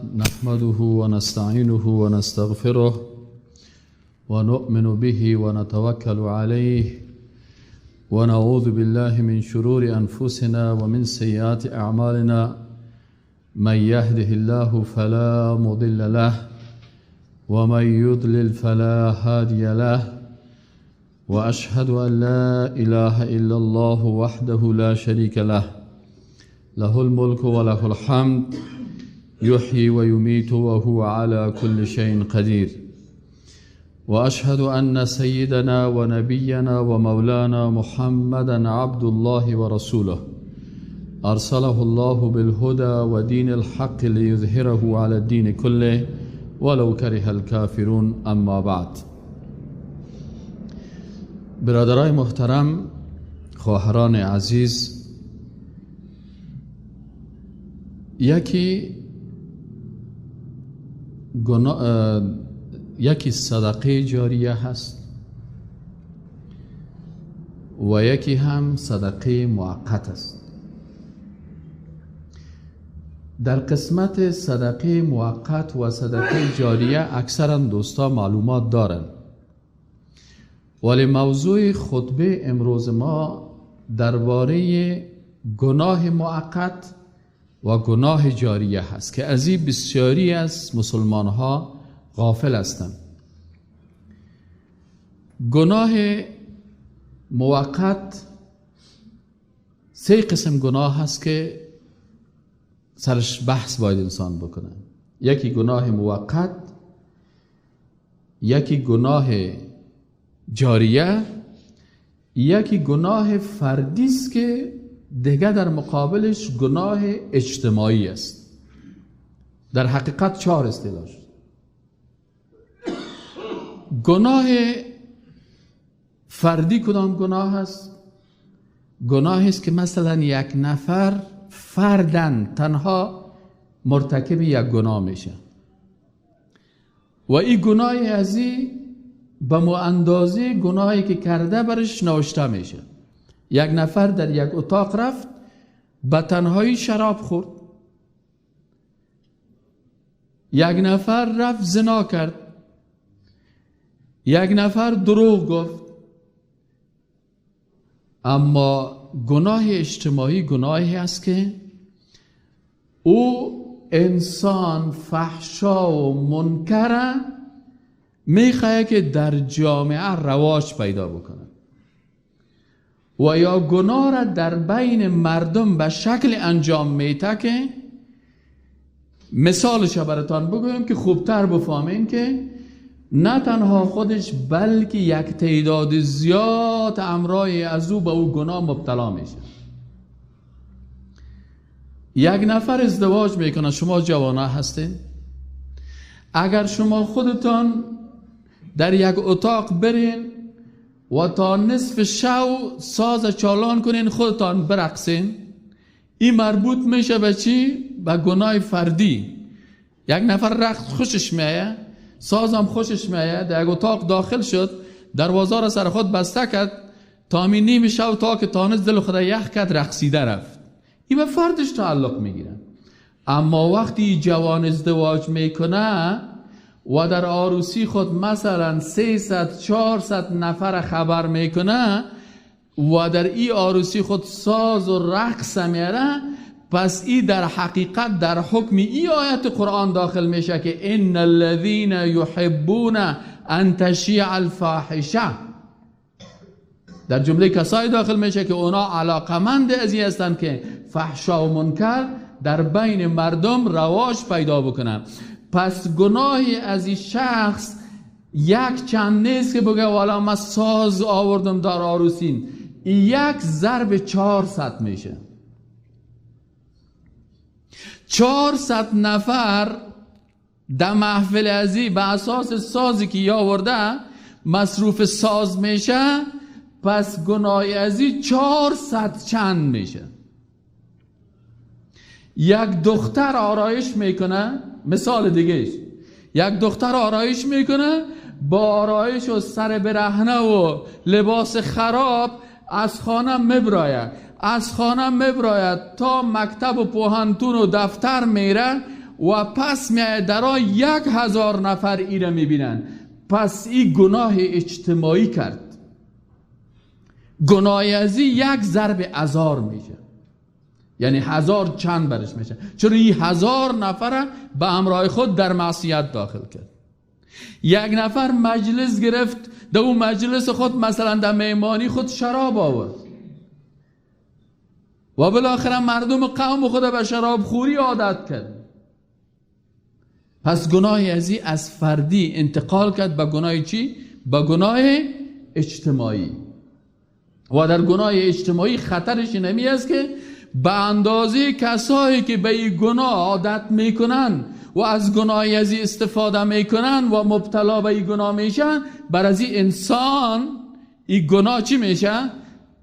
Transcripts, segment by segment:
نحمده ونستعينه ونستغفره ونؤمن به ونتوكل عليه ونعوذ بالله من شرور أنفسنا ومن سيئات أعمالنا من يهده الله فلا مضل له ومن يضلل فلا هادي له وأشهد أن لا إله إلا الله وحده لا شريك له له الملك وله الحمد يحيي ويميت وهو على كل شيء قدير وأشهد أن سيدنا ونبينا ومولانا محمدا عبد الله ورسوله أرسله الله بالهدى ودين الحق ليظهره على الدين كله ولو كره الكافرون اما بعد. برادرای محترم، خواهران عزیز، یکی صدقه جاریه هست و یکی هم صدقه موقت است. در قسمت صدقه موقت و صدقه جاریه اکثرا دوستا معلومات دارند، ولی موضوع خطبه امروز ما درباره گناه موقت و گناه جاریه هست که از این بسیاری از مسلمان ها غافل هستند. گناه موقت سه قسم گناه هست که سرش بحث باید انسان بکنه. یکی گناه موقت، یکی گناه جاریه، یکی گناه فردی است که دیگه در مقابلش گناه اجتماعی است. در حقیقت چهار اصطلاح. گناه فردی کدام گناه است؟ گناه است که مثلا یک نفر فردن تنها مرتکب یک گناه میشه و این گناه ازی به اندازه گناهی که کرده برش نوشته میشه. یک نفر در یک اتاق رفت، به تنهایی شراب خورد. یک نفر رفت زنا کرد. یک نفر دروغ گفت. اما گناه اجتماعی گناهی است که او انسان فحشا و منکر میخواه که در جامعه رواج پیدا بکنه و یا گناه را در بین مردم به شکل انجام میده که مثالش براتان بگویم که خوبتر بفهمین که نه تنها خودش بلکه یک تعداد زیاد امرای از او به او گناه مبتلا میشه. یک نفر ازدواج میکنه، شما جوانا هستین، اگر شما خودتان در یک اتاق برین و تا نصف شو ساز چالان کنین، خودتان برقصین، این مربوط میشه به چی؟ به گناه فردی. یک نفر رقص خوشش میایه، سازم خوشش میایه، در یک اتاق داخل شد، دروازه را سر خود بسته کرد، تا می نیم شو تا که تانست دل خدا یخ کرد، رقصیده رفت. این به فردش تعلق میگیره. اما وقتی جوان ازدواج میکنه و در عروسی خود مثلا 300-400 نفر خبر میکنه و در این عروسی خود ساز و رقص میاره، پس ای در حقیقت در حکم ای آیت قرآن داخل میشه که ان الذین یحبون ان تشیع الفاحشه. در جمله کسایی داخل میشه که اونا علاقمند از این هستند که فحشا و منکر در بین مردم رواج پیدا بکنن. پس گناهی از این شخص یک چند نیست که بگه والا من ساز آوردم در عروسین، یک ضرب 400 میشه. 400 نفر در محفل ازی به اساس سازی که آورده مصروف ساز میشه، پس گناه ازی 400 چند میشه. یک دختر آرایش میکنه، مثال دیگهش، یک دختر آرایش میکنه، با آرایش و سر برهنه و لباس خراب از خانه مبراید، از خانه مبراید تا مکتب و پوهنتون و دفتر میره و پس میایه در 1000 نفر ای را میبینن. پس این گناه اجتماعی کرد. گناه ازی 1 ضرب 1000 میشه، یعنی 1000 چند برش میشه، چون این 1000 نفر به همراه خود در معصیت داخل کرد. یک نفر مجلس گرفت، در اون مجلس خود مثلا در میمانی خود شراب آورد و بالاخره مردم قوم خود به شراب خوری عادت کرد. پس گناه ازی از فردی انتقال کرد به گناه چی؟ به گناه اجتماعی. و در گناه اجتماعی خطرش اینمی است که به اندازه کسایی که به این گناه عادت میکنن و از گناه ازی استفاده میکنن و مبتلا به این گناه میشن، بر از این انسان این گناه چی میشه؟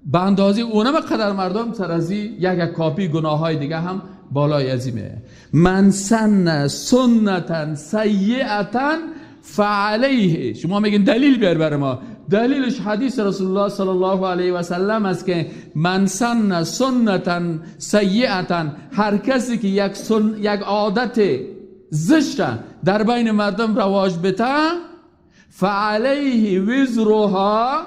به اندازه اونم قدر مردم سر از این یک کاپی گناه های دیگه هم بالای ازی میه. من سن سنتا سیئتا فعلیه. شما میگین دلیل بیار بر ما. دلیلش حدیث رسول الله صلی الله علیه و سلم است که من سن سنتا سیئتا، هر کسی که یک عادت زشت در بین مردم رواج بده، فعلیه وزرها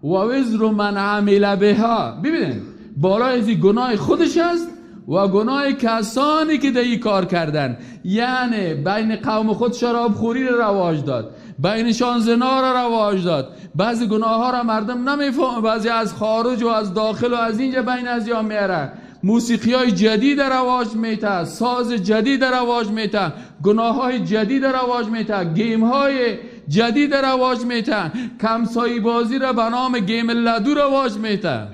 و وزر من عمل بها. ببینید بالای از گناه خودش است و گناه کسانی که در این کار کردن، یعنی بین قوم خود شراب خوری را رواج داد، بینشان زنا را رواج داد، بعضی گناه ها را مردم نمیفهم، بعضی از خارج و از داخل و از اینجا بین از یا میاره، موسیقی های جدید رواج میته، ساز جدید رواج میته، گناه های جدید رواج میته، game های جدید رواج میته، کمسایی بازی را به نام game لدو رواج میته.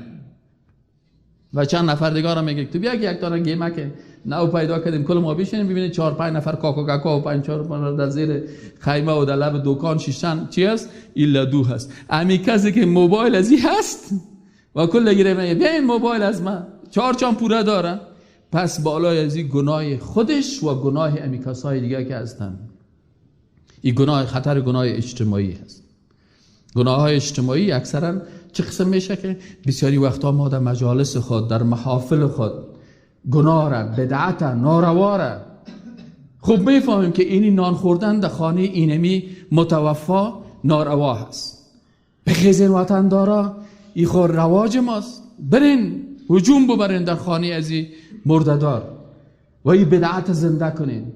و چند نفر دیگه را میگه تو بیا که یک تا game که نو پیدا کردیم کل ما بشینیم ببینید 4-5 نفر کاکو کاکو و 5-4 در زیر خیمه و در لب دکان شیشتن، چی هست؟ این لدو هست. امی کسی که موبایل از این هست و کل گیره میگه بیا این موبایل از من 4 چان پوره داره. پس بالای از این گناه خودش و گناه امی کسای دیگه که هستن، این گناه خطر گناه اجتماعی هست. گناه های اجتماعی اکثرا چه قسم میشه که بسیاری وقتا ما در مجالس خود، در محافل خود گناه را، بدعت ناروا را خوب میفهمیم که اینی نان خوردن در خانه اینمی متوفا ناروا هست. بخیزین وطن دارا، این خور رواج ماست، برین هجوم ببرین در خانه ازی مرددار و این بدعت زنده کنین.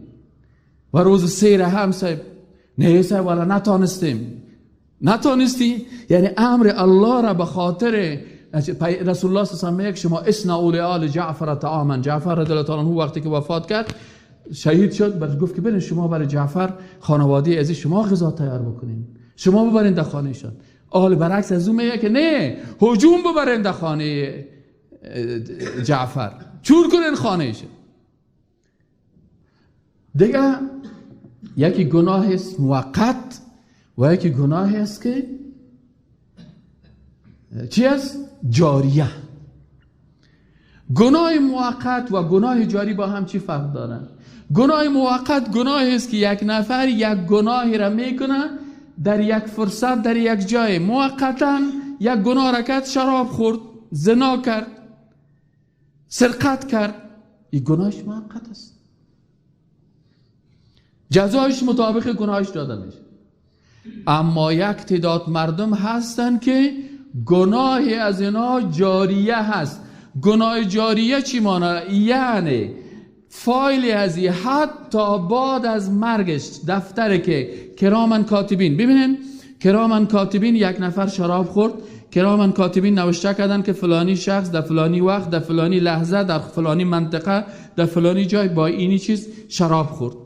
و روز سیر هم صاحب نه صاحب والا نتانستیم، نتانستی، یعنی امر الله را به خاطر رسول الله صلی الله علیه و آله شما اصنعوا لآل جعفر طعاما. جعفر رضی الله تعالی عنه وقتی که وفات کرد شهید شد، بعد گفت که برین شما برای جعفر خانواده ازی شما غذا تیار بکنین، شما ببرین در خانه شد. آل برعکس از اون میگه که نه، هجوم ببرین در خانه جعفر، چور کنین خانه شد. دیگه یکی گناه است موقت و یکی گناه است که چی است؟ جاریه. گناه موقت و گناه جاری با هم چی فرق دارن؟ گناه موقت گناه است که یک نفر یک گناهی را میکنه در یک فرصت، در یک جای، موقتا یک گناه را کرد، شراب خورد، زنا کرد، سرقت کرد، این گناهش موقت است، جزایش مطابق گناهش داده میشه. اما یک تعداد مردم هستند که گناه از اینا جاریه هست. گناه جاریه چی مانا؟ یعنی فایل از این حتی بعد از مرگش دفتر که کرامن کاتبین، ببینین کرامن کاتبین یک نفر شراب خورد، کرامن کاتبین نوشته کردن که فلانی شخص در فلانی وقت، در فلانی لحظه، در فلانی منطقه، در فلانی جای با اینی چیز شراب خورد،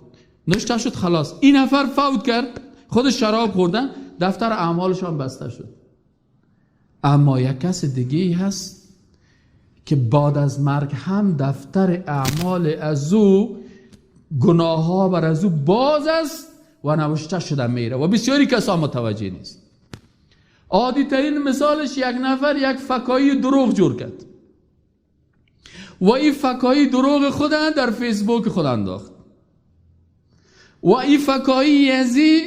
نوشته شد، خلاص. این نفر فوت کرد، خودش شراب خوردن، دفتر اعمالشان بسته شد. اما یک کس دیگه هست که بعد از مرگ هم دفتر اعمال از او گناه ها بر از او باز است و نوشته شده میره و بسیاری کسا متوجه نیست. عادی ترین مثالش یک نفر یک فکایی دروغ جور کرد و این فکایی دروغ خود در فیسبوک خود انداخت و این فکایی ازی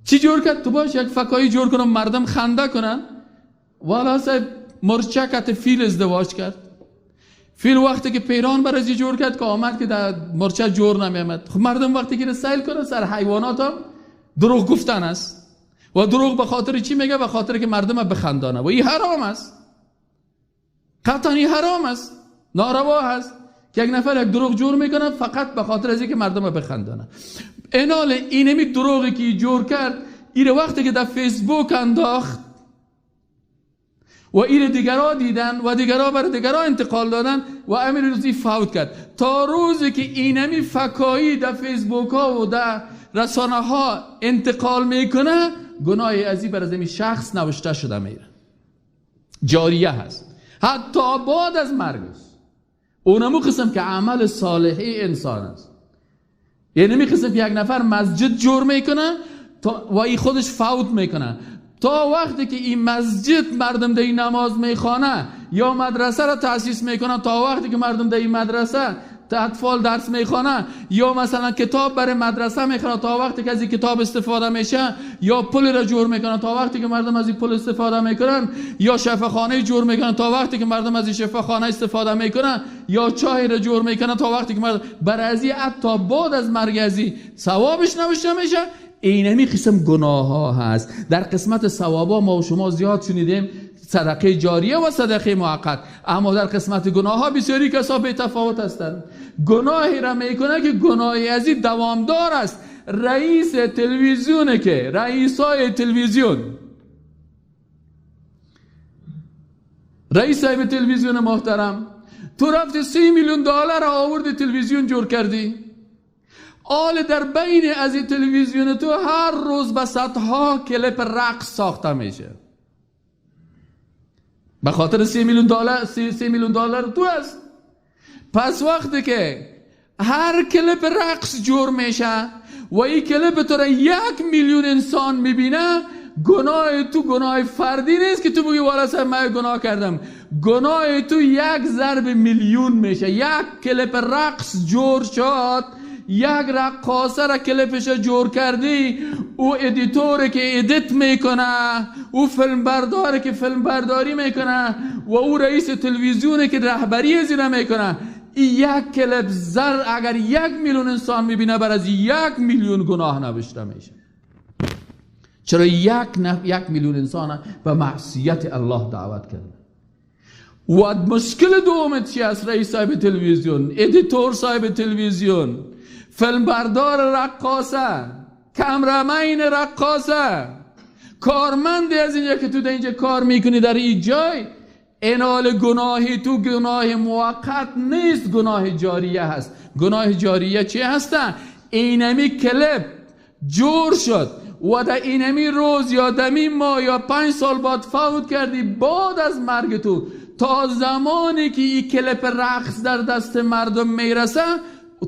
چی جور کرد؟ تو باش یک فکایی جور کنم مردم خنده کنن. والا صاحب مرچکت فیل ازدواج کرد، فیل وقتی که پیران برازی جور کرد که آمد که در مرچه جور نمیامد. خب مردم وقتی که سیل کنه سر حیوانات هم دروغ گفتن است و دروغ به خاطر چی میگه؟ به خاطر که مردم بخندانه و این حرام است، قطعا این حرام است، ناروا هست که یک نفر یک دروغ جور میکنه فقط به خاطر از اینکه مردم بخندانه. اینال اینمی دروغی که جور کرد، این وقتی که در فیسبوک انداخت و این دیگرها دیدن و دیگرها بر دیگرها انتقال دادن و امیر روزی فوت کرد، تا روزی که اینمی فکایی در فیسبوک ها و در رسانه ها انتقال میکنه، گناه ازی بر از این شخص نوشته شده میره، جاریه هست حتی بعد از مرگش. اونمو قسم که عمل صالحی انسان است، یعنی می قسم که یک نفر مسجد جور میکنه و این خودش فوت میکنه، تا وقتی که این مسجد مردم در این نماز میخوانه یا مدرسه را تأسیس میکنه، تا وقتی که مردم در این مدرسه اطفال درس میخوانه یا مثلا کتاب برای مدرسه میخوانه، تا وقتی که از این کتاب استفاده میشه، یا پل را جور میکنه تا وقتی که مردم از این پل استفاده میکنن، یا شفاخانه جور میکنن تا وقتی که مردم از این شفاخانه استفاده میکنن، یا چای را جور میکنن تا وقتی که مردم برای از این حتی بعد از مرگ از این ثوابش نوشته میشه. اینمی قسم گناه ها هست. در قسمت ثوابا ما و شما زیاد شنیدیم صدقه جاریه و صدقه موقت، اما در قسمت گناه ها بسیاری کسا به تفاوت هستند. گناهی را میکنه که گناهی از این دوامدار است. رئیس تلویزیونه که رئیسای تلویزیون، رئیس صاحب تلویزیون محترم، تو رفتی 30 میلیون دلار آوردی تلویزیون جور کردی، آل در بین از این تلویزیون تو هر روز به صدها کلیپ رقص ساخته میشه. به خاطر 3 میلیون دلار، 3 میلیون دلار تو است. پس وقتی که هر کلیپ رقص جور میشه و این کلیپ تو را 1 میلیون انسان میبینه، گناه تو گناه فردی نیست که تو بگی والا صاحب من گناه کردم. گناه تو 1 ضرب میلیون میشه. 1 کلیپ رقص جور شد، یک رقاصه را کلیپش جور کردی، او editor که edit میکنه، او فیلم برداره که فیلم برداری میکنه و او رئیس تلویزیونه که رهبری زیره میکنه، این یک کلیپ زر اگر 1 میلیون انسان میبینه بر از 1 میلیون گناه نوشته میشه. چرا 1 میلیون انسان به معصیت الله دعوت کرده؟ و مشکل دوم چی است؟ رئیس صاحب تلویزیون، editor صاحب تلویزیون، فیلمبردار رقاصه، cameraman رقاصه، کارمند از اینجا که تو در اینجا کار میکنی در این جای، انال گناهی تو گناه موقت نیست، گناه جاریه هست. گناه جاریه چی هستن؟ اینمی کلیپ جور شد و در اینمی روز یا دمی ما یا 5 سال بعد فوت کردی، بعد از مرگ تو تا زمانی که این کلیپ رقص در دست مردم میرسه،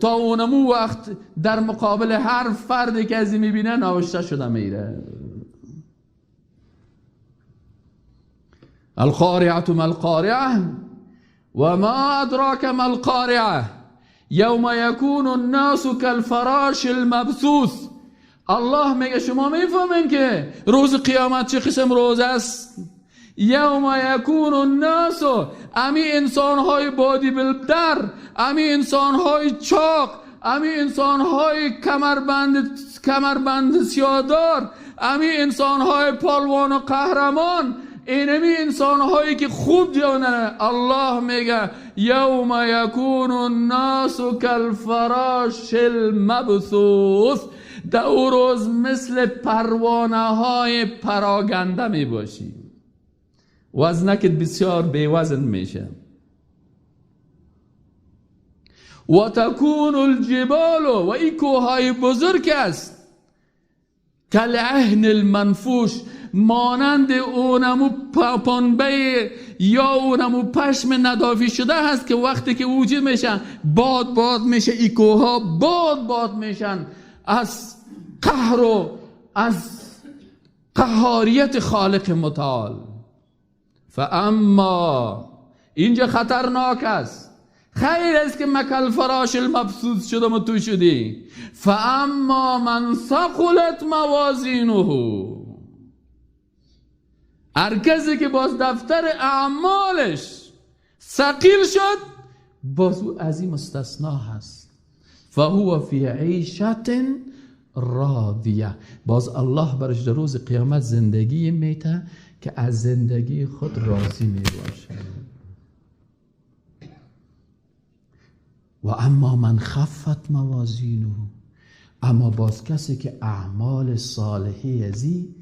تا اونمو وقت در مقابل هر فردی که از این میبینه نوشته شده میره. القارعة ما القارعة و ما ادراک ما القارعة یوم یکون الناس کالفراش المبثوث. الله میگه شما میفهمین که روز قیامت چه قسم روز است؟ یوم یکون الناس، امی انسانهای بادی بلدر، امی انسانهای چاق، امی انسانهای کمربند سیادار، امی انسانهای پالوان و قهرمان، اینمی انسانهایی که خوب جوانن. الله میگه یوم یکون الناس کالفراش المبثوث، در او روز مثل پروانه های پراگنده میباشی. وزنکت بسیار بیوزن میشه. و تکون الجبال، و این کوههای بزرگ است، کالعهن المنفوش، مانند اونمو پنبه یا اونمو پشم ندافی شده هست که وقتی که وجود میشن باد باد میشه، این کوهها باد باد میشن از قهر و از قهاریت خالق متعال. فاما، اینجا خطرناک است، خیر است که مکل فراش المبسوط شدم و تو شدی. فاما من ثقلت موازینه، هر کسی که باز دفتر اعمالش ثقیل شد، باز او از این مستثنا هست. فهو فی عیشة راضیه، باز الله برش در روز قیامت زندگی میته که از زندگی خود راضی میباشه. و اما من خفت موازینه، اما باز کسی که اعمال صالحی ازی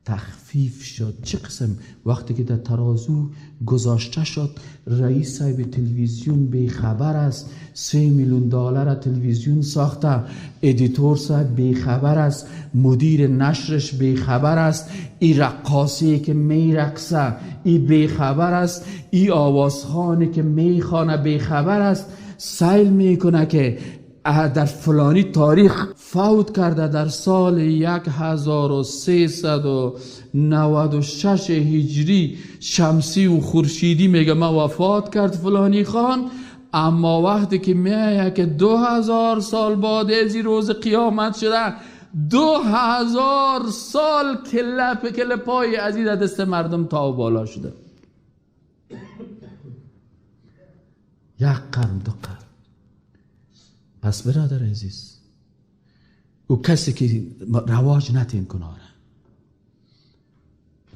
تخفیف شد. چه قسم؟ وقتی که در ترازو گذاشته شد، رئیس صاحب تلویزیون بیخبر است، 3 میلیون دلار تلویزیون ساخته، editor صاحب بیخبر است، مدیر نشرش بیخبر است، ای رقاصی که میرقصه ای بیخبر است، ای آوازخوانی که میخوانه بیخبر است. سیل میکنه که در فلانی تاریخ فوت کرده، در سال 1396 هجری شمسی و خورشیدی میگه من وفات کرد فلانی خان. اما وقتی که میگه که 2000 سال بعد از روز قیامت شده، 2000 سال کله کله پای از این دست مردم تا بالا شده، یک قرن دو قرن. پس برادر عزیز، او کسی که رواج نتیم گناه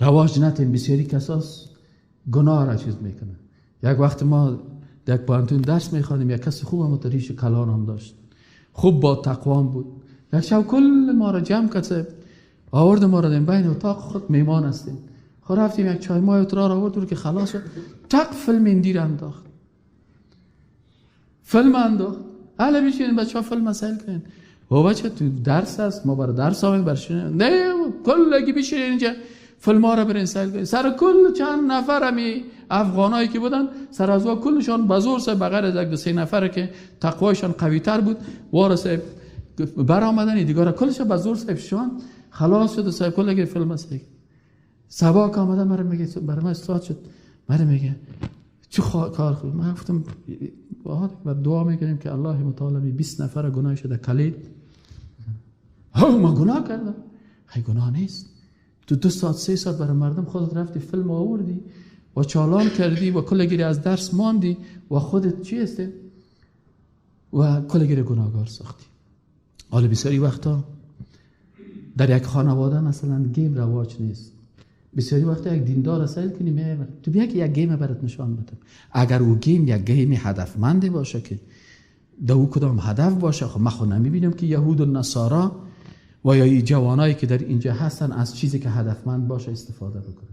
را، رواج نتیم. بسیاری کساس گناه را چیز میکنه. یک وقت ما در یک پانتون درس میخوانیم، یک کسی خوب هم ریش کلان هم داشت، خوب با تقوام بود. یک شب کل ما را جمع کرد، آورد ما را در بین اتاق خود، میمان هستیم. خب رفتیم یک چای مای اترار آورد که خلاص شد، تق فیلم اندیر انداخت، فیلم انداخت. حالا بشینین بچه ها فیلم مسائل کنین. او بچه تو درس هست، ما برای درس آمیم برشینیم، نه کلگی بشینین اینجا فیلم ها را برین سیل کنین. سر کل چند نفر همی افغانایی که بودن سر از وا کلشان بزور سه، بغیر از یک دو سه نفر که تقوایشان قوی تر بود وار سه بر آمدن، دیگه را کلشان بزور سه شان خلاص شد و سه کلگی فیلم سیل. صبا که آمدن مرا میگه، برای من استاد شد، مرا میگه چه کار خوب. من گفتم و دعا میکنیم که الله متعال 20 نفر گناه شده کلید. ها من گناه کردم. خیلی گناه نیست، تو 2 ساعت 3 ساعت برای مردم خودت رفتی فیلم آوردی و چالان کردی و کلگیری از درس ماندی و خودت چی هستی و کلگیری گناهگار ساختی. حالا بسیاری وقتا در یک خانواده مثلا game رواج نیست. بسیاری وقتا یک دیندار سیل کنی میای تو بیا که یک game برات نشان بدم. اگر او game یک game هدفمند باشه که در او کدام هدف باشه، خب من خود نمیبینم که یهود و نصارا و یا جوانایی که در اینجا هستن از چیزی که هدفمند باشه استفاده بکنن.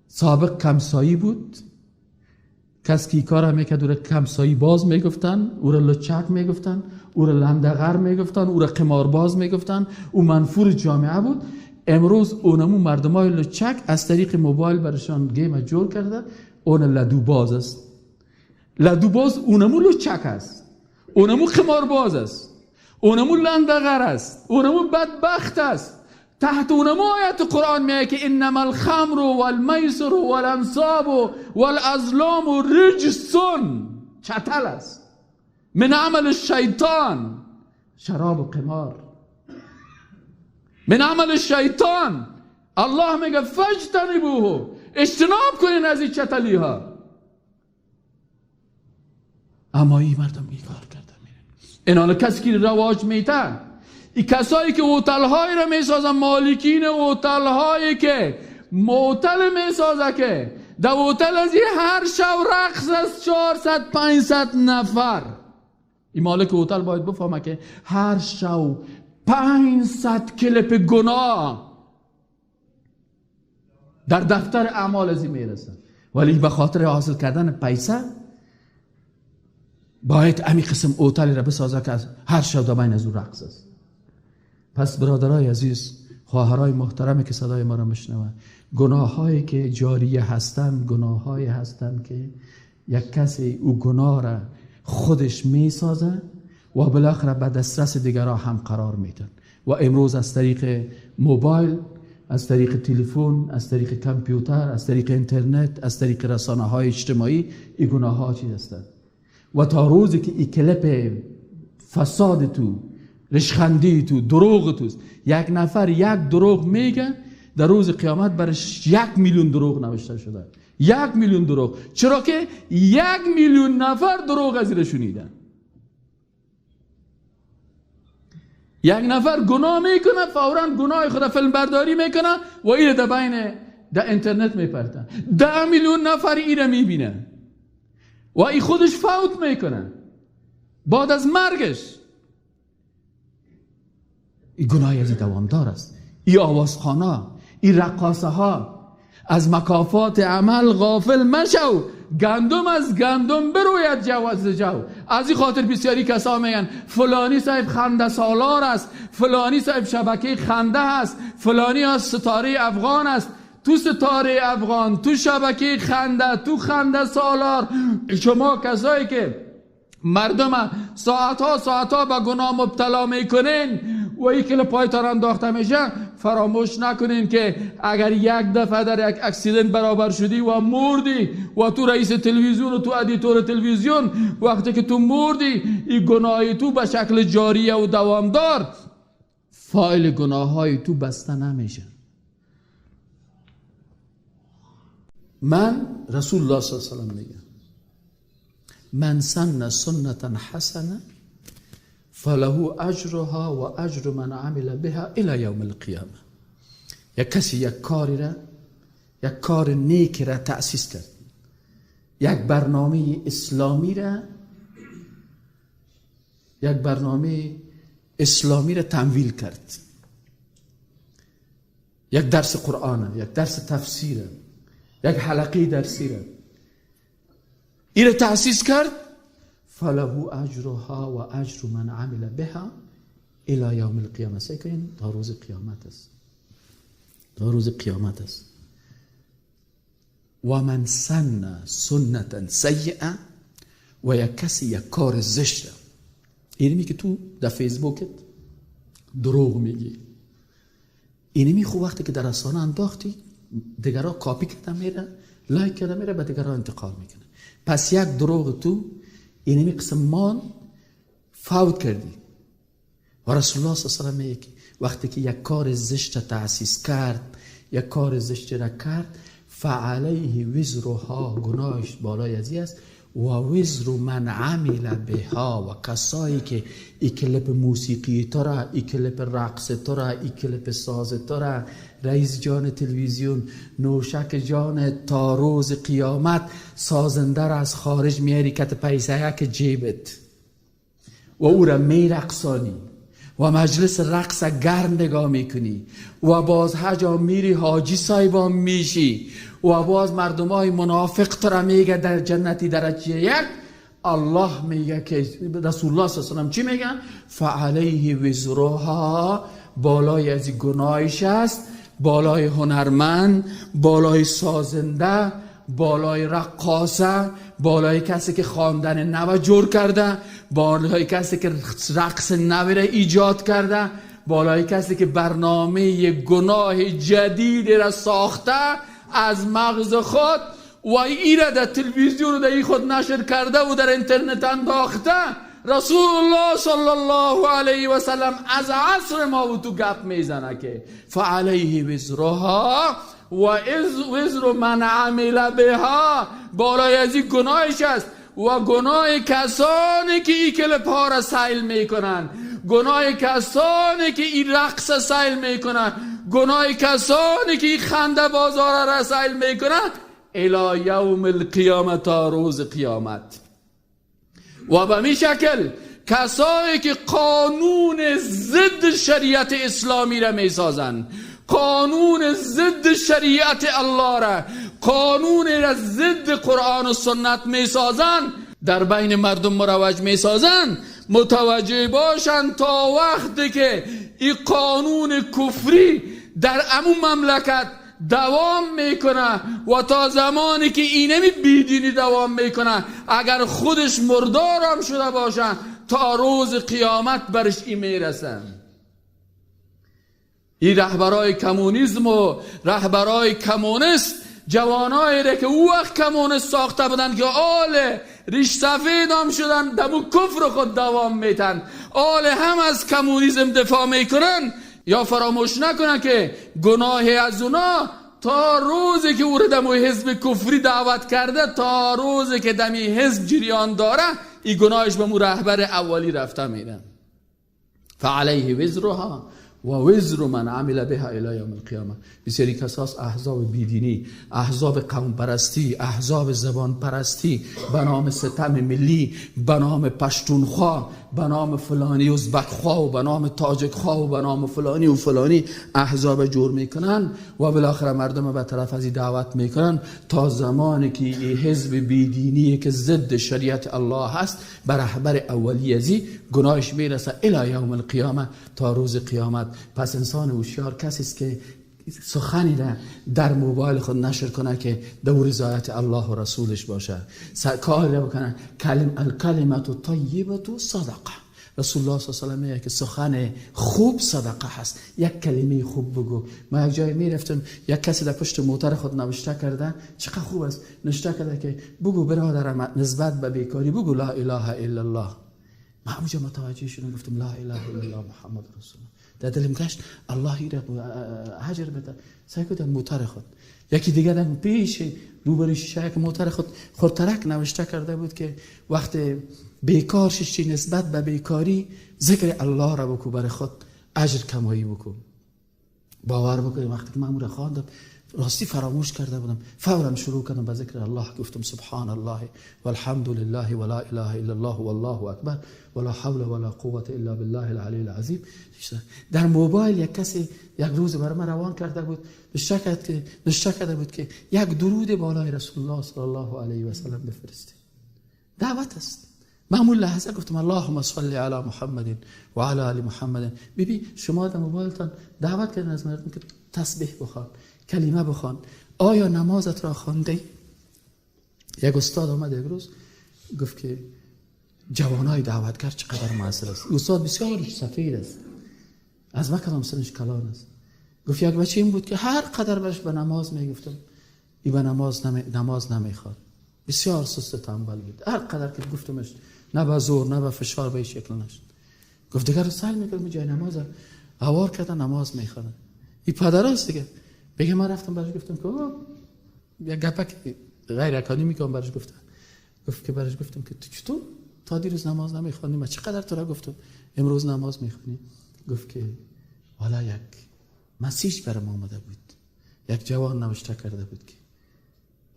سابق کمسایی بود، کس که کار میکرد او را کمسایی باز میگفتن، او را لچک میگفتن، او را لندغر میگفتن، او را قمارباز میگفتن، او منفور جامعه بود. امروز اونمو مردمای لچک از طریق موبایل برشان game جور کرده، اون لدو باز است. لدو باز اونمو لچک است، اونمو قمارباز است، اونمو لندغر است، اونمو بدبخت است. تحت اونمو آیت قرآن میگه که انما الخمر والمیسر والانصاب والازلام رجس، چتل است، من عمل الشیطان، شراب و قمار من عمل الشیطان. الله میگه فاجتنبوه، اجتناب کنین از این چتلی ها. اما این مردم این کار کرده میرن. این حالا کسی که رواج میتن، این کسایی که هتل هایی را میسازن، مالکین هتل هایی که موتل میسازه که در هتل از این هر شب رقص از 400-500 نفر. این مالک هتل باید بفهمه که هر شب 500 کلپ گناه در دفتر اعمال از این میرسن، ولی به خاطر حاصل کردن پیسه باید امی قسم هتل را بسازه که هر شب در بین از او رقص است. پس برادرای عزیز، خواهرای محترمی که صدای ما را میشنوند، گناهایی که جاریه هستند، گناهایی هستند که یک کسی او گناه را خودش میسازه و بالاخره به دسترس دیگران هم قرار میدن. و امروز از طریق موبایل، از طریق تلفن، از طریق کامپیوتر، از طریق اینترنت، از طریق رسانه های اجتماعی این گناه ها چیز هستند. و تا روزی که این کلپ فساد تو، رشخندی تو، دروغ توست، یک نفر یک دروغ میگه، در روز قیامت برش 1 میلیون دروغ نوشته شده. 1 میلیون دروغ. چرا که 1 میلیون نفر دروغ از ایره شنیدن. یک نفر گناه میکنه، فورا گناه خود فیلم برداری میکنه و ایره در بین در اینترنت میپرتن. 10 میلیون نفر ایره میبینه و ای خودش فوت میکنه. بعد از مرگش این گناه از دوامدار است. ای آوازخانه، ای رقاصه ها، از مکافات عمل غافل مشو، گندم از گندم بروید جو از جو. از این خاطر بسیاری کسا میگن فلانی صاحب خنده سالار است، فلانی صاحب شبکه خنده است، فلانی از ستاره افغان است. تو ستاره افغان، تو شبکه خنده، تو خنده سالار، شما کسایی که مردم ساعت ها ساعت ها به گناه مبتلا میکنین و این کل پایتان انداخته میشه، فراموش نکنین که اگر یک دفعه در یک accident برابر شدی و مردی و تو رئیس تلویزیون و تو editor تلویزیون، وقتی که تو مردی، این گناه تو به شکل جاریه و دوامدار فایل گناه های تو بسته نمیشه. من رسول الله صلی الله علیه وسلم میگه من سن سنة حسنة فله اجرها و اجر من عمل بها الى یوم القیامه. یک کسی یک کاری را، یک کار نیک را تأسیس کرد، یک برنامه اسلامی را، یک برنامه اسلامی را تمویل کرد، یک درس قرآن، یک درس تفسیر، یک حلقه درسی را این تأسیس کرد، فله اجرها و اجر من عمل بها الى یوم القیامه. سیل تا روز قیامت است، تا روز قیامت است. و من سن سنة سیئة، و یک کسی یک کار زشت، اینمی که تو در فیسبوکت دروغ میگی، اینمی خوب وقتی که در رسانه انداختی، دیگرها کاپی کرده میره، like کرده میره، به دیگرها انتقال میکنه. پس یک دروغ تو اینمی قسم مان فوت کردی. و رسول الله صلی الله علیه و میگه وقتی که یک کار زشت تأسیس کرد، یک کار زشت را کرد، فعلیه وزرها، گناهش بالای ازی است، و وزر من عمل بها، و کسایی که ای کلپ موسیقی تو را، ای کلپ رقص تو را، ای کلپ ساز تو را، رئیس جان تلویزیون، نوشک جان، تا روز قیامت سازنده را از خارج میاری کت پیسه که جیبت و او را میرقصانی و مجلس رقص گرم نگاه میکنی و باز حجا میری، حاجی صاحبان میشی و باز مردم های منافق تر میگه در جنتی درجه یک. الله میگه که رسول الله صلی الله علیه و چی میگه؟ فعلیه وزرها، بالای از گناهش است، بالای هنرمند، بالای سازنده، بالای رقاصه، بالای کسی که خواندن نو جور کرده، بالای کسی که رقص نو را ایجاد کرده، بالای کسی که برنامه گناه جدید را ساخته از مغز خود و ای را در تلویزیون و در ای خود نشر کرده و در اینترنت انداخته. رسول الله صلی الله علیه و سلم از عصر ما و تو گپ میزنه که فعلیه وزرها و وزر من عمل بها، بالای از این گناهش است و گناه کسانی که ای کلپ ها را سیل میکنن، گناه کسانی که این رقص سیل میکنن، گناه کسانی که این خنده بازار را سیل میکنن، الی یوم القیامت، تا روز قیامت. و به می شکل کسایی که قانون ضد شریعت اسلامی را میسازن، قانون ضد شریعت الله را، قانون را ضد قرآن و سنت میسازن، در بین مردم مروج میسازن، متوجه باشن تا وقتی که این قانون کفری در امون مملکت دوام میکنه و تا زمانی که اینمی بیدینی دوام میکنه، اگر خودش مردارم شده باشه، تا روز قیامت برش این میرسن. این رهبرای کمونیسم و رهبرای کمونیست، جوانایی را که او وقت کمونیست ساخته بودن که آل ریش سفید هم شدن، دمو کفر خود دوام میتن، آل هم از کمونیسم دفاع میکنن. یا فراموش نکنه که گناه از اونا تا روزی که او رو دموی حزب کفری دعوت کرده، تا روزی که دمی حزب جریان داره، این گناهش به مو رهبر اولی رفته میره. فعلیه وزرها و وزر من عمل بها الی یوم القیامه. بسیاری کساس احزاب بیدینی، احزاب قوم پرستی، احزاب زبان پرستی، به نام ستم ملی، به نام پشتونخوا، به نام فلانی ازبکخوا و به نام تاجکخوا و به نام فلانی و فلانی احزاب جور میکنن و بالاخره مردم به طرف ازی دعوت میکنن تا زمانی که این حزب بیدینی که ضد شریعت الله هست به رهبر اولی ازی گناهش میرسه الی یوم القیامه، تا روز قیامت. پس انسان هوشیار کسی است که سخنی را در موبایل خود نشر کنه که دور رضایت الله و رسولش باشه، کاری را بکنه. الکلمة الطیبة صدقه. رسول الله صلی الله علیه و سلم میگه که سخن خوب صدقه هست. یک کلمه خوب بگو. ما یک جای میرفتم، یک کسی در پشت موتر خود نوشته کرده، چقدر خوب است، نوشته کرده که بگو برادرم نسبت به بیکاری بگو لا اله الا الله. من اونجا متوجه شدم، گفتم لا اله الا الله محمد رسول الله. در دلم گشت الله را اجر بده. سعی کردم موتر خود. یکی دیگه در پیش روبروی شیشه یک موتر خود خورترک نوشته کرده بود که وقت بیکار ششی نسبت به بیکاری ذکر الله را بکو، برای خود اجر کمایی بکن. باور بکنید وقتی که من را خواندم راستی فراموش کرده بودم، فورا شروع کردم به ذکر الله، گفتم سبحان الله والحمد لله ولا اله الا الله والله اکبر ولا حول ولا قوة الا بالله العلی العظیم. در موبایل یک کسی یک روز برای من روان کرده بود، نشته کرده بود که یک درود بالای رسول الله صلی الله علیه و سلم بفرستید. دعوت است. معمول لحظه گفتم اللهم صل علی محمد و علی آل محمد. ببین شما در موبایلتان دعوت کردن از مردم که تسبیح بخوان، کلمه بخوان. آیا نمازت را خوانده؟ یک استاد آمد یک روز گفت که جوانای دعوتگر چقدر موثر است. استاد بسیار سفید است، از ما کلام سنش کلان است. گفت یک بچه این بود که هر قدر برش به نماز میگفتم ای به نماز نمیخواد، بسیار سست تنبل بود. هر قدر که گفتمش نه به زور نه به فشار به شکل نشد. گفت دیگر رو سعی میکردم جای نماز هوار کردن نماز میخوادن. این پدراست دیگه. بگه من رفتم برش گفتم که یک گپک غیر اکادمی که برش گفتم، گفت که برش گفتم که تو چطور تا دیروز نماز نمیخوانی؟ من چقدر تو را گفتم امروز نماز میخوانی؟ گفت که والا یک مسیج برام آمده بود، یک جوان نوشته کرده بود که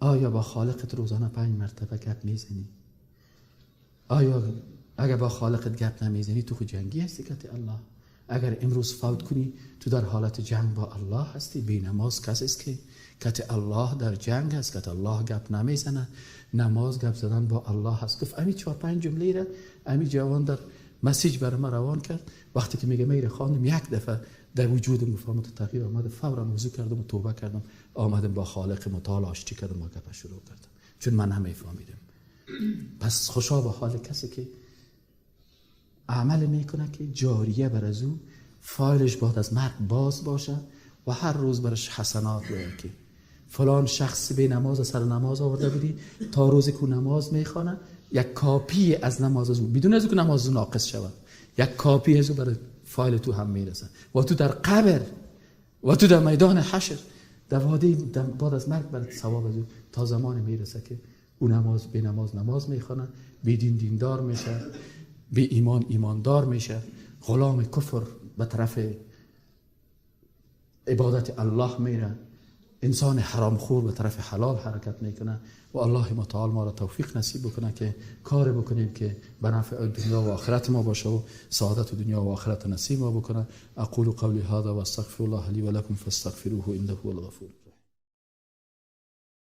آیا با خالقت روزانه 5 مرتبه گپ میزنی؟ آیا اگر با خالقت گپ نمیزنی تو خود جنگی هستی که الله؟ اگر امروز فوت کنی تو در حالت جنگ با الله هستی. بی نماز کسی است که کت الله در جنگ هست، کت الله گپ نمیزنه، نماز گپ زدن با الله هست. گفت امی 4-5 جمله را امی جوان در مسیج برای من روان کرد. وقتی که میگه میره خواندم، یک دفعه در وجودم گفت آمد تغییر آمد، فورا وضو کردم و توبه کردم، آمدم با خالق متعال آشتی کردم و گپ شروع کردم، چون من نمیفهمیدم. پس خوشا به حال کسی که عمل میکنه که جاریه بر از او فایلش بعد از مرگ باز باشه و هر روز برش حسنات بیاد که فلان شخص به نماز سر نماز آورده بودی، تا روزی که نماز میخوانه یک کاپی از نماز از او، بدون از او که نماز ناقص شود، یک کاپی از او برای فایل تو هم میرسه و تو در قبر و تو در میدان حشر در وادی بعد از مرگ برای ثواب از او تا زمان میرسه که او نماز به نماز نماز میخوانه، بی دین دیندار میشه، بی ایمان ایماندار میشه، غلام کفر به طرف عبادت الله میره، انسان حرام خور به طرف حلال حرکت میکنه. و الله متعال ما را توفیق نصیب بکنه که کار بکنیم که به نفع دنیا و آخرت ما باشه و سعادت دنیا و آخرت نصیب ما بکنه. اقول قولی هذا و استغفر الله لی و لکم فاستغفروه انه هو الغفور الرحیم.